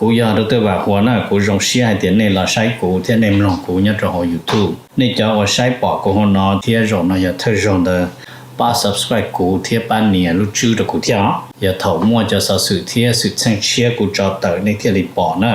Kuv yog Doctor Vam Huas na, kuv zoo siab hais tias nej los saib kuv thiab nej mloog kuv nyob rau hauv YouTube. Nej cov uas saib pom kuv hauv no thiab zaum no yog thawj zaug ntawd, pab subscribe kuv thiab pab nias lub tswb rau kuv thiab os. Yog thaum muaj cov xov xwm thiab xwm txheej tshiab kuv tso tawm nej thiaj li pom na.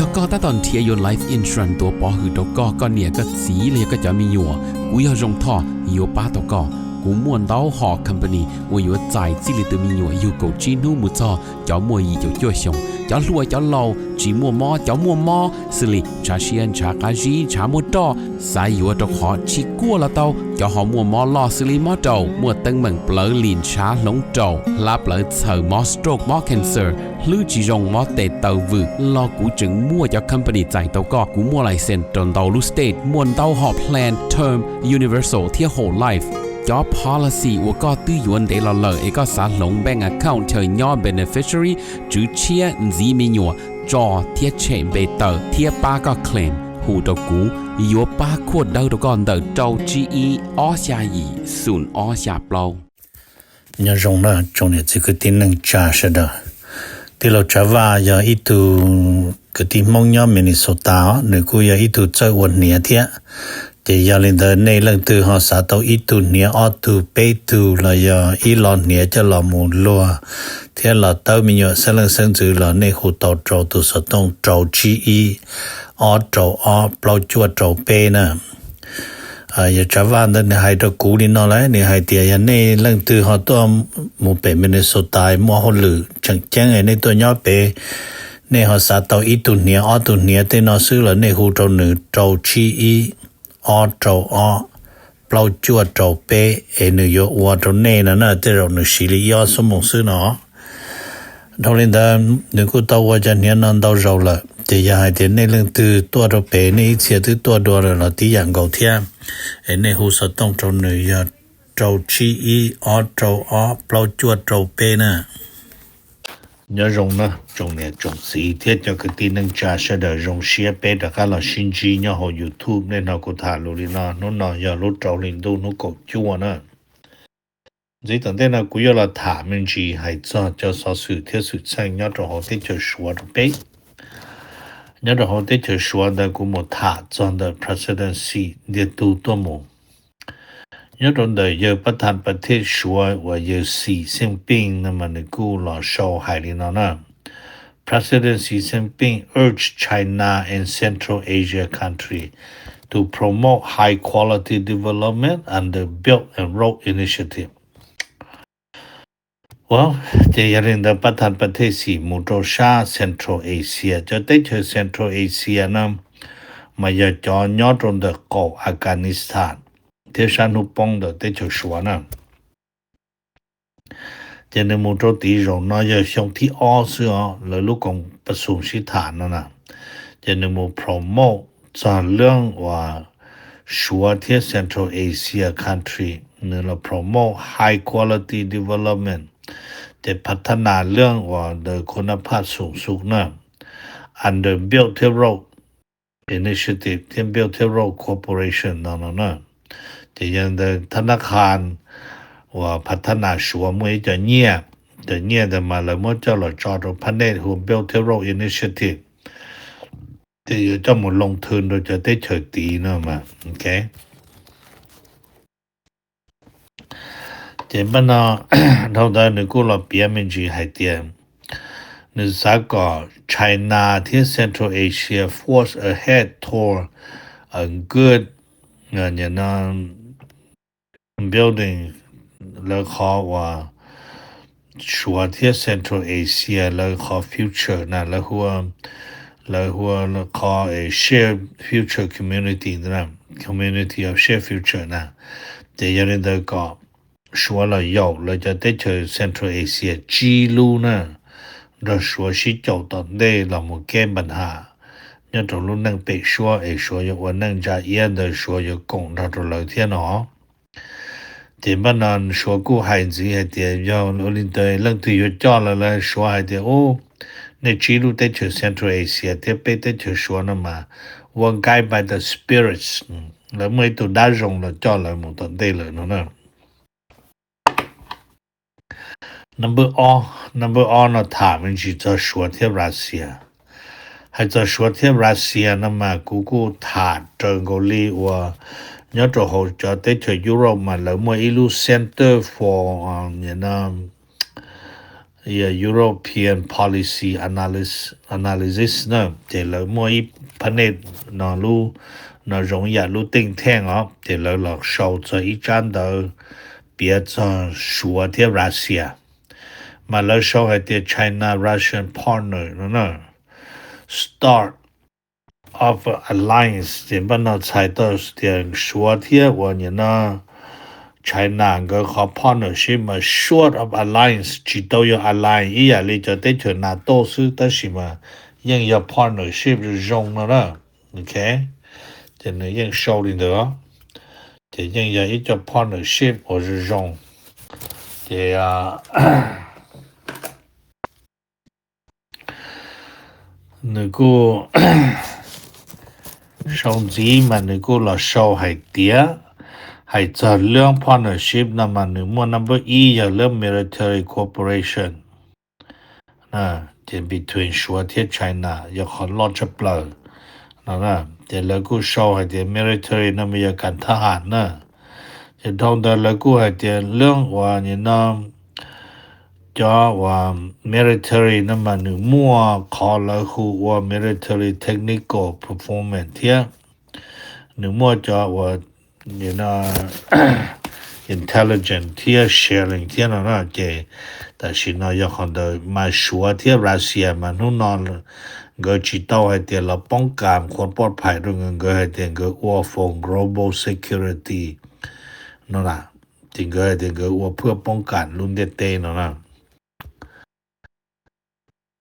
Yog koj tab tom nrhiav yuav life insurance tuav pov hwm rau koj, koj niam koj txiv los yog koj cov me nyuam, kuv yog Zoo Thoj yuav pab tau koj. Kuv muaj ntau hom company uas yuav txais txij li tus me nyuam yug kaum tsib hnub mus txog cov muaj yim caum cuaj xyoos, cov hluas cov laus, tsis muaj mob cov muaj mob, xws li ntshav siab ntshav qab zib ntshav muaj roj, xav yuav rau qhov tsis kuaj los tau, cov ho muaj mob loj xws li mob raum, muaj teeb meem plawv lim ntshav hloov raum, hlab plawv txhaws, mob stroke mob cancer, hlwb tsis zoo mob tes taw vwm los kuv tseem muaj cov company txais tau koj. Kuv muaj license rau ntau lub state, muaj ntau hom plan term, universal thiab whole life. Cov policy uas koj twb yuav ntev los lawm es koj xav hloov bank account chaw nyob beneficiary, tswv tshiab, ntxiv me nyuam, tso thiab tshem npe tawm thiab pab koj claim, hu rau kuv, yuav pab khuaj dawb rau koj ntawm rau tsib ib ob xya yim xoom ob xya plaub. Nyob zoo na tsoom niam txiv kwv tij neej tsa sawv daws. Tij laug Tsav Vaj yog ib tug kwv tij Hmoob nyob Minnesota os, nws kuj yog ib tug txawj ua hniav thiab. Ces yog li ntawd nej leej twg ho xav tau ib tug hniav ob tug peb tug los yog ib lo hniav coj los mus luag thiab los tawb me nyuam xeeb leej xeeb ntxwv los nej hu tau rau tus xov tooj rau tsib ib ob rau ob plaub cuaj rau peb na. Yog Tsav Vaj ntawd nws hais rau kuv li no lawm, nws hais tias yog nej leej twg ho tuaj mus pem Minnesota muaj hauj lwm tseem ceeb nej tuaj nyob pem, nej ho xav tau ib tug hniav ob tug hniav tej no xwb los nej hu rau nws rau tsib ib ob rau ob plaub cuaj rau peb es nws yuav ua rau nej no na, tej zaum nws siv li ib ob xuab moos xwb no. Dhau li ntawd nws kuj tau ua cov hniav no ntau zaus lawm, ces yog hais tias nej leej twg tuaj rau pem nej ib txhia twb tuaj dua lawm los tib yam nkaus thiab, es nej hu xov tooj rau nws yog rau tsib ib ob rau ob plaub cuaj rau peb na. Nyob zoo na tsoom niam tsoom txiv thiab cov kwv tij neej tsa sawv daws, zoo siab peb rov qab los sib ntsib nyob hauv YouTube. Nej hnov kuv tham lus li no, hnub no yog lub rau hli ntuj hnub kaum cuaj na. Ntxiv tom ntej no kuv yuav los tham me ntsis hais txog cov xov xwm thiab xwm txheej nyob rau hauv teb chaws Suav rau peb. Nyob rau hauv teb chaws Suav ntawd kuv mus tham txog ntawm presidency ntiag tug tuaj mus. Nyob rau ntawm yawg pab thas pas thej Suav uas yawg Xi Jinping no mas nws kuj los sau hais li no na: President Xi Jinping urged China and Central Asia country to promote high quality development under Belt and Road Initiative. Ua ces yog li ntawd pab thas pas thej Xi mus rau sab Central Asia, cov teb chaws Central Asia no mas yog cov nyob rau ntawm qaum Afghanistan thiab sab hnub poob ntawm teb chaws Suav na. Ces nws mus rau tid, zaum no yog xyoo thib ob xwb os, lawv lub koom pas xum sib tham no na. Ces nws mus promote txog lub uas Suav thiab Central Asia country, nws los promote high quality development, ces phav thab nas lub uas ntawm khun nab phaj xum xum na, under Belt thiab Road Initiative thiab Belt thiab Road Corporation no no na. Ces yog ntawd thab nab khan uas phav thab nas Suav muaj ib co nyiaj, cov nyiaj ntawd mas lawv muab coj los tso rau phab nej hu Belt thiab Road Initiative, ces yuav coj mus loo thw rau cov teb chaws tid no mas. Ces npaj no dhau ntawd nws kuj los piav me ntsis hais tias nws xav kom China thiab Central Asia forge ahead toward a good building lawv qhov uas Suav thiab Central Asia lawv qhov future na, lawv hu, lawv hu qhov share future community, community of share future na. Ces yog li ntawd kom Suav los yaum lawv cov teb chaws Central Asia tsib lub na, nrog Suav sib caum tom ntej los mus keb npa nham nyob rau lub neej pem suab es Suav yuav ua neej ntsa iab ntawd Suav yuav koom nrog rau lawv thiab no. Ces npaj no Suav kuj hais ntxiv hais tias yog ua li ntawd leej twg yuav coj lawv, lawv Suav hais tias u, nej tsib lub teb chaws Central Asia thiab peb teb chaws Suav no mas ua guide by the spirits, lawv muaj ib tug dab zoo los coj lawv mus tom ntej lawm no na. Number ob, number ob no tham me ntsis txog Suav thiab Russia. Hais txog Suav thiab Russia no mas kuv kuj tham raws nkaus li uas nyob rau hauv cov teb chaws Europe mas lawv muaj ib lub Center for European Policy Analysis na, ces lawv muaj ib phab nej no lub no zoo yam lub teej theej os, ces lawv los sau txog ib tsab ntawv piav txog Suav thiab Russia, mas lawv sau hais tias China Russian partner no na, start of alliance, ces npaj no txhais tau tias Suav thiab uas nim no China nkawd qhov partnership mas short of alliance, tsis tau yog alliance ib yam li cov teb chaws NATO xwb, tab sis mas yeej yog partnership zoo zoo no na. Ok, ces nws yeej sau li ntawd, ces yeej yog ib co partnership uas zoo zoo. Ces nws kuj sau ntxiv mas nws kuj los sau hais tias, hais txog lub partnership no mas nws muaj number ib yog lub military cooperation, ces between Suav thiab China yog qhov loj tshaj plaws no. Ces lawv kuj sau hais tias military no mas yog kam thab ham na. Ces dhau ntawd lawv kuj hais tias lub uas nim no cov uas military no mas nws muaj qhov lawv hu ua military technical performance thiab nws muaj cov uas intelligence thiab sharing thiab no na. Ces tam sim no yog qhov ntawd mas Suav thiab Russia mas hnub no nkawd tsis tau hais tias los poob kam qhuas poj phais rau nkawd, nkawd hais tias nkawd ua for global security no na. Ces nkawd hais tias nkawd ua phwj poob kam lub ntiaj teb no na.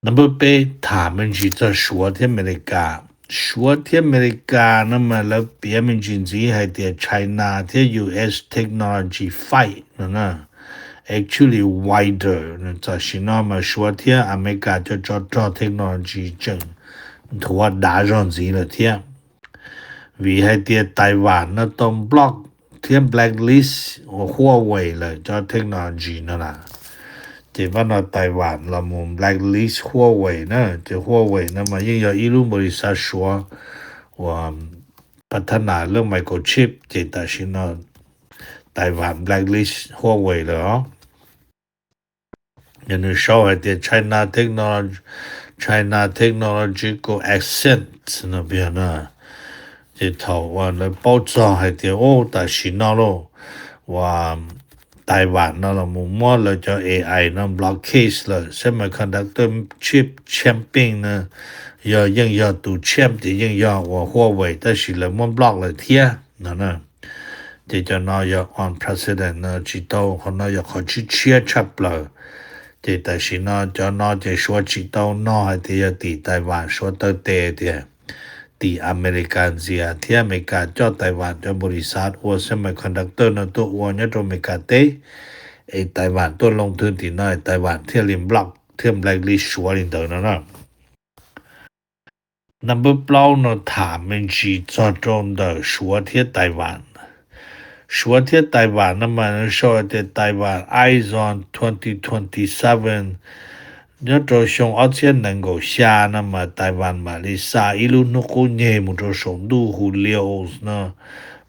Number peb tham me ntsis txog Suav thiab Amelikas. Suav thiab Amelikas no mas lawv piav me ntsis ntxiv hais tias China thiab U S technology fight no na, actually wider. Tam sim no mas Suav thiab Amelikas cov tsov rog technology tseem nthuav dav zog ntxiv lawm thiab. Vim hais tias Taiwan no tau block thiab blacklist ua Huawei lawm cov technology no na. Ces npaj no Taiwan los mus blacklist Huawei na. Ces Huawei no mas yeej yog ib lub npaus lis xav Suav uas pab thab nas lub microchip, ces tam sim no Taiwan blacklist Huawei lawm os. Yog nws sau hais tias China technology, China technological assets no pia na. Ces thaum uas lawv paub txog hais tias o tam sim no lauj, uas Taiwan no los mus muab lawv cov A I no block case lawm, semiconductor chip champion no yog yeej yog tus champ ces yeej yog uas Huawei, tab sis lawv muab block lawm thiab no na. Ces cov no yog unprecedented no, tsis tau, qhov no yog qhov tshiab tshiab tshaj plaws. Ces tam sim no cov no ces Suav tsis tau no hais tias yog tim Taiwan, Suav taw tes tias tim Amelikas ntxias thiab Amelikas coj Taiwan cov npaus lis xav ua semiconductor no tuaj ua nyob rau Amelikas teb, es Taiwan tuaj loo thwj tim no es Taiwan thiaj li block thiab blacklist Suav li ntawd no na. Number plaub no tham me ntsis txog rau ntawm Suav thiab Taiwan. Suav thiab Taiwan no mas nws sau tias Taiwan Eyes on twenty twenty-seven, nyob rau xyoo ob txhiab nees nkaum xya no mas Taiwan mam li xa ib lub hnub qub nyeg mus rau saum ntuj hu Leo no,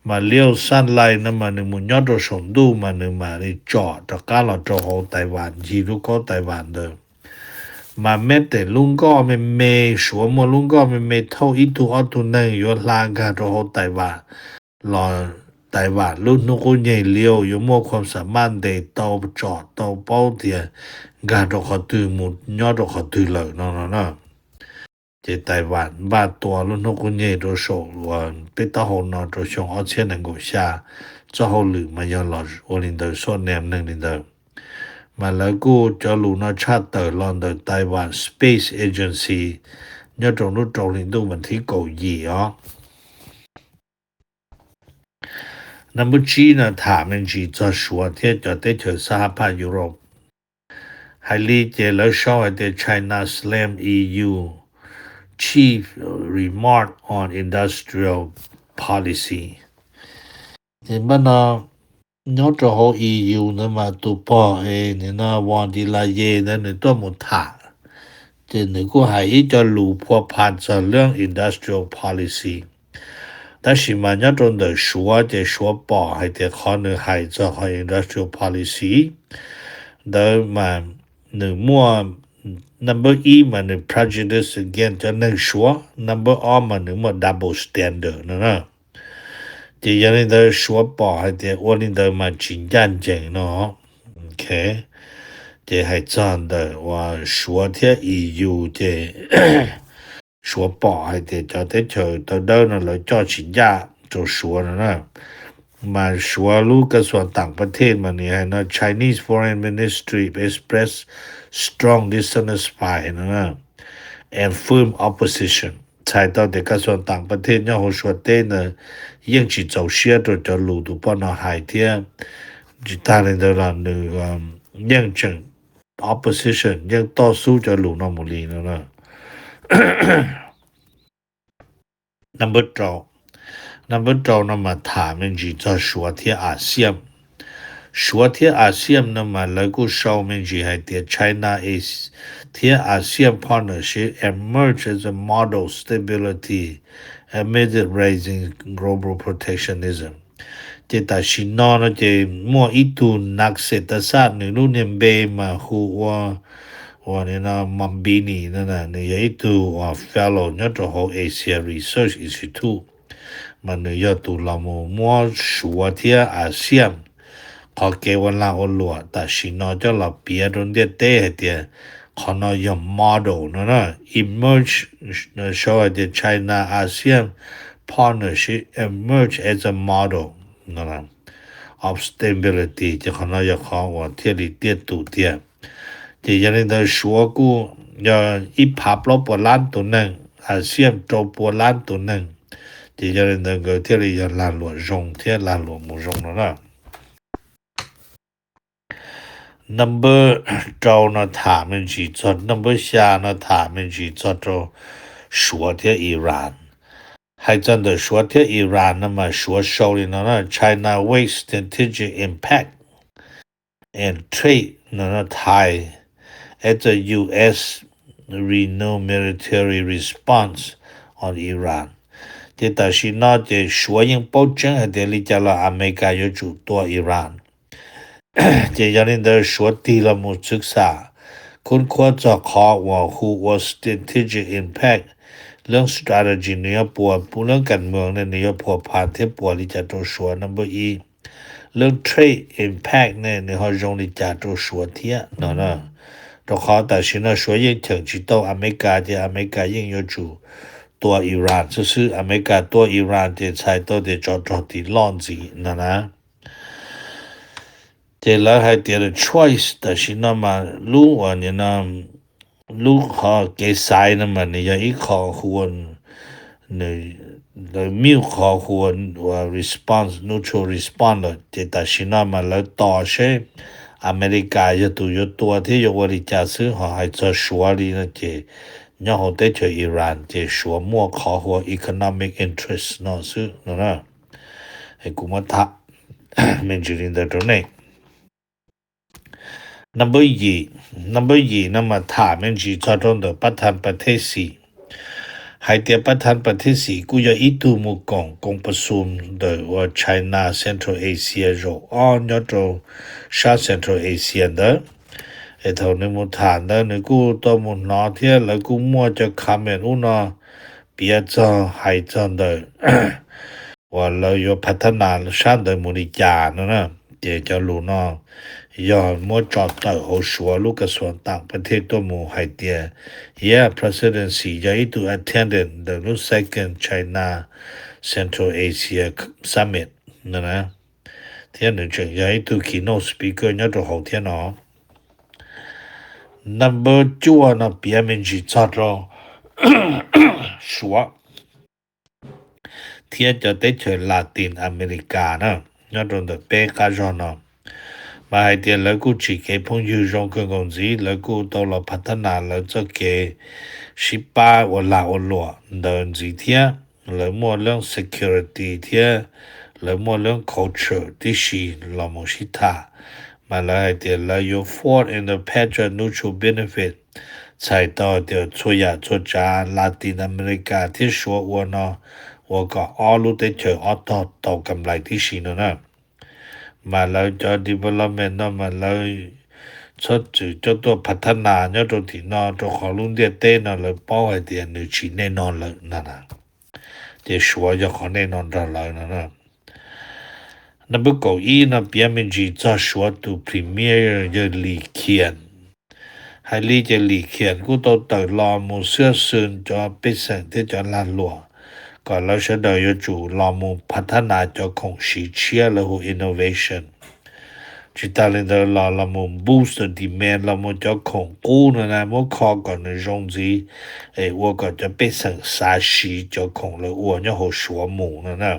mas Leo satellite no mas nws mus nyob rau saum ntuj mas nws mam li tsom rov qab los rau hauv Taiwan ncig lub kaub Taiwan ntawd. Mas meb tes lub nkoj me me, Suav muaj lub nkoj me me thauj ib tug ob tug neeg yuav hla nkag rau hauv Taiwan los Taiwan lub hnub qub nyeg Leo yuav muaj khuam xam maj ntes tau tsom tau paub tias nkag rau qhov twg mus nyob rau qhov twg lawm no no na. Ces Taiwan npaj tua lub hnub qub nyeg rau saum uas peb taub hau no rau xyoo ob txhiab nees nkaum xya, txoj hauj lwm mas yog los ua li ntawd, xuaj nees neeg li ntawd. Mas lawv kuj cov lus no tshaj tawm los ntawm Taiwan Space Agency nyob rau lub rau hli ntuj vas thib kaum yim os. Number tsib no tham me ntsis txog Suav thiab cov teb chaws sab hab phaj Europe. Hais li ces lawv sau hais tias China slam E U chief remark on industrial policy. Ces npaj no nyob rau hauv E U ntawd mas tus pog es nim no von der Leyen ntawd nws tuaj mus tham, ces nws kuj hais ib co lus phua pha txog lub industrial policy. Tab sis mas nyob rau ntawm Suav ces Suav pom hais tias qhov nws hais txog qhov industrial policy ntawd mas nws muaj, number ib mas nws prejudice against cov neeg Suav, number ob mas nws muaj double standard no na. Ces yog li ntawd Suav pom hais tias ua li ntawd mas tsis ncaj ncees no. Ok, ces hais txog ntawm uas Suav thiab E U ces Suav pom hais tias cov teb chaws tawv dawb no lawv coj tsis ncaj rau Suav no na. Mas Suav lub kas xuas tam pas thej mas nws hais no Chinese Foreign Ministry express strong dissatisfied no na, and firm opposition. Txhais tau tias kas xuas tam pas thej nyob hauv Suav teb ntawd yeej tsis txaus siab rau cov lus tus poj no hais thiab. Tsis tag li ntawd los nws yeej tseem opposition, yeej toj xub cov lus no mus li no na. Number rau, number rau no mas tham me ntsis txog Suav thiab ASEAN. Suav thiab ASEAN no mas lawv kuj sau me ntsis hais tias China is thiab ASEAN partnership emerge as a model stability amid rising global protectionism. Ces tam sim no no ces muaj ib tug nas xes tas xaj, nws lub niag npe mas hu ua, ua no Mombini no, nws yog ib tug uas fellow nyob rau hauv Asia Research Institute, mas nws yog tus los mus muab Suav thiab ASEAN qhov kev ua lag ua luam tam sim no coj los piav rau ntiaj teb hais tias qhov no yog model no na, emerge, sau hais tias China ASEAN partnership emerge as a model no of stability, ces qhov no yog qhov uas thiaj li tiaj tus tiag. Ces yog li ntawd Suav kuj yog ib phav plaub puas lab tus neeg, ASEAN rau pua lab tus neeg, ces yog li ntawd nkawd thiaj li yog lag luam zoo thiab lag luam mus zoo no na. Number rau no tham me ntsis txog, number xya no tham me ntsis txog rau Suav thiab Iran. Hais txog ntawm Suav thiab Iran no mas Suav sau li no na, China weighs strategic impact and trade no ties as the U S renew military response on Iran. Ces tam sim no ces Suav yeej paub tseeb hais tias li cas los Amelikas yuav tsum tua Iran. Ces yog li ntawd Suav tig los mus txwv xam khub khuab txog qhov uas hu ua strategic impact, lub strategy nws yuav puas, lub kas moos ne nws yuav phua pha thiab puas li cas rau Suav number ib. Lub trade impact ne nws ho zoo li cas rau Suav thiab no na. Rau qhov tam sim no Suav yeej cheem tsis tau Amelikas ces Amelikas yeej yuav tsum tua Iran xwb xwb. Amelikas tua Iran ces txhais tau tias tsov rog tim loj ntxiv no na. Ces lawv hais tias the choice tam sim no mas lub uas nim no lub qhov kev xaiv no mas nws yog ib qho hu ua, nws, lawv mute qhov hu ua response, neutral response lawm. Ces tam sim no mas lawv tos seb Amelikas yog tus yuav tua thiab yuav ua li cas xwb. Ho hais txog Suav li no ces nyob hauv teb chaws Iran ces Suav muaj qhov hu ua economic interest no xwb no na. Es kuv muab tham me ntsis li ntawd rau nej. Number yim, number yim no mas tham me ntsis txog rau ntawm Pab Than Pab Thej Xis. Hais tias Pab Than Pab Thej Xis kuj yog ib tug mus koom koom pas xum ntawm uas China Central Asia zaum ob nyob rau sab Central Asia ntawd. Es thaum nws mus tham ntawd nws kuj tau mus hnov thiab lawv kuj muaj cov comment ub no piav txog hais txog ntawm uas lawv yuav phav thab nas sab ntawd mus li cas no na. Ces cov lus no yog muab tso tawm hauv Suav lub kas xuas tam pas thej tuaj mus hais tias, yeah, presidency yog ib tug attendant ntawm lub second China Central Asia Summit no na. Thiab nws tseem yog ib tug keynote speaker nyob rau hauv thiab no. Number cuaj no piav me ntsis txog rau Suav thiab cov teb chaws Latin America na, nyob rau ntawm peb qab zog no. Mas hais tias lawv kuj tsim kev phooj ywg zoo kawg nkaus ntxiv, lawv kuj tau los phav thab nas lawv txoj kev sib pab ua lag ua luam ntawd ntxiv thiab. Lawv muaj lub security thiab lawv muaj lub culture tib si los mus sib tham, mas lawv hais tias lawv yuav forward in the path of mutual benefit, txhais tau tias txhua yam txhua tsav Latin America thiab Suav ua no, ua kom ob lub teb chaws ob tog tau kam nplais tib si no na. Mas lawv cov development no mas lawv txhob txwm coj tuaj phav thab nas nyob rau tim no, rau qhov lub ntiaj teb no lawv paub hais tias nws tsis nej no lawm no na. Ces Suav yog qhov nej no nrog lawv no na. Nab npawb kaum ib no piav me ntsis txog Suav tus premier yawg Lis Khian. Hais li ces Lis Khian kuj tau tawm los mus xwb xwm cov pej xeem thiab cov lag luam kom lawv sawv daws yuav tsum los mus phav thab nas cov khoom siv tshiab lawv hu innovation. Tsis tas li ntawd los los mus boost the demand los mus cov khoom qub no na muab kho kom nws zoo ntxiv es ua kom cov pej xeem xav siv cov khoom lawv ua nyob hauv Suav mus no na.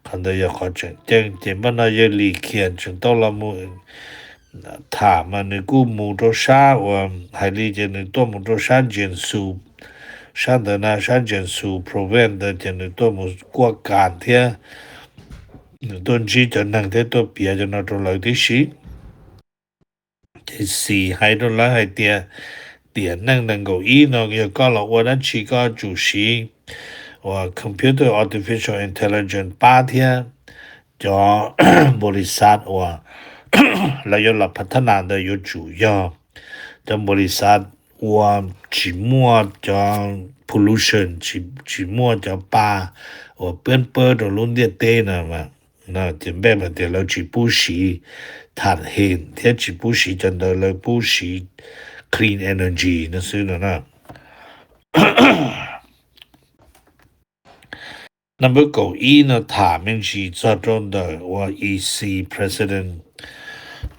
Qhov ntawd yog qhov tseem ceeb ces npaj no yawg Lis Khian tseem tau los mus tham mas nws kuj mus rau sab uas hais li ces nws tuaj mus rau sab Jiangsu, sab ntawd na sab Jiangsu province ntawd ces nws tuaj mus kuaj kas thiab nws tuaj ntsib cov neeg thiab tuaj piav cov no rau lawv tib si. Ces Xi hais rau lawv hais tias tiam neej nees nkaum ib no yog koj los ua dab tsi koj tsum siv uas computer artificial intelligence pab thiab cov npaum li xav uas lawv yuav los phav thab nas ntawd yuav tsum yog cov npaum li xav uas tsis muaj cov pollution, tsis muaj cov pa uas pab pawb rau lub ntiaj teb no. Ces npaj mas tias lawv tsis pub siv tham heem thiab tsis pub siv cov ntawd, lawv pub siv clean energy no xwb no na. Nab npawb kaum ib no tham me ntsis txog rau ntawm uas E C president,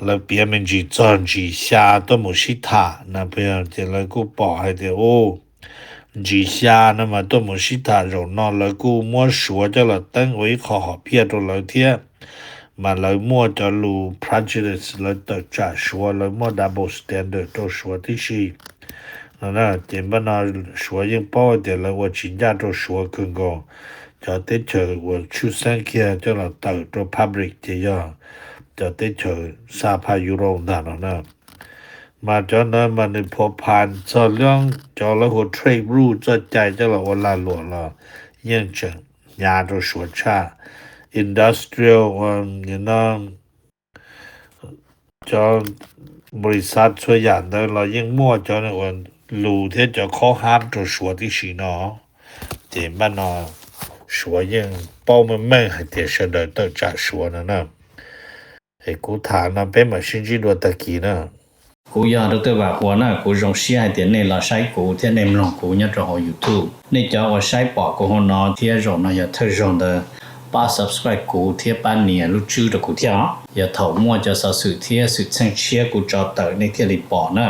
lawv piav me ntsis txog ntsis xya tuaj mus sib tham na, ces lawv kuj pom hais tias u ntsis xya no mas tuaj mus sib tham zaum no lawv kuj muab Suav coj los teeb ua ib qho hom phiaj rau lawv thiab, mas lawv muaj cov lus prejudice, lawv tawm tsam Suav, lawv muaj double standard rau Suav tib si no. Ces npaj no Suav yeej paub tias lawv ua tsis ncaj rau Suav kawg nkaus. Cov teb chaws uas tshwj xeeb kiag coj los tawm rau public ces yog cov teb chaws xa phaj Europe ntag no na. Mas cov ntawd mas nws phuav phas txog lub cov lawv hu trade rule txoj cai coj los ua lag luam los yeej tseem hnyav rau Suav tshaj. Industrial uas no cov npaum li xav txhua yam ntawd los yeej muaj cov uas lus thiab cov khob hab rau Suav tib si no. Ces npaj no Suav yeej paub meej meej hais tias sawv daws tawm tsam Suav no na. Es kuv tham no peb mam sib ntsib dua tag kis na. Kuv yog Dr. Vam Huas na, kuv zoo siab hais tias nej los saib kuv thiab nej mloog kuv nyob rau hauv YouTube. Nej cov uas saib pom kuv hauv no thiab zaum no yog thawj zaug ntawd, pab subscribe kuv thiab pab nias lub tswb rau kuv thiab os. Yog thaum muaj cov xov xwm thiab xwm txheej tshiab kuv tso tawm nej thiaj li pom na.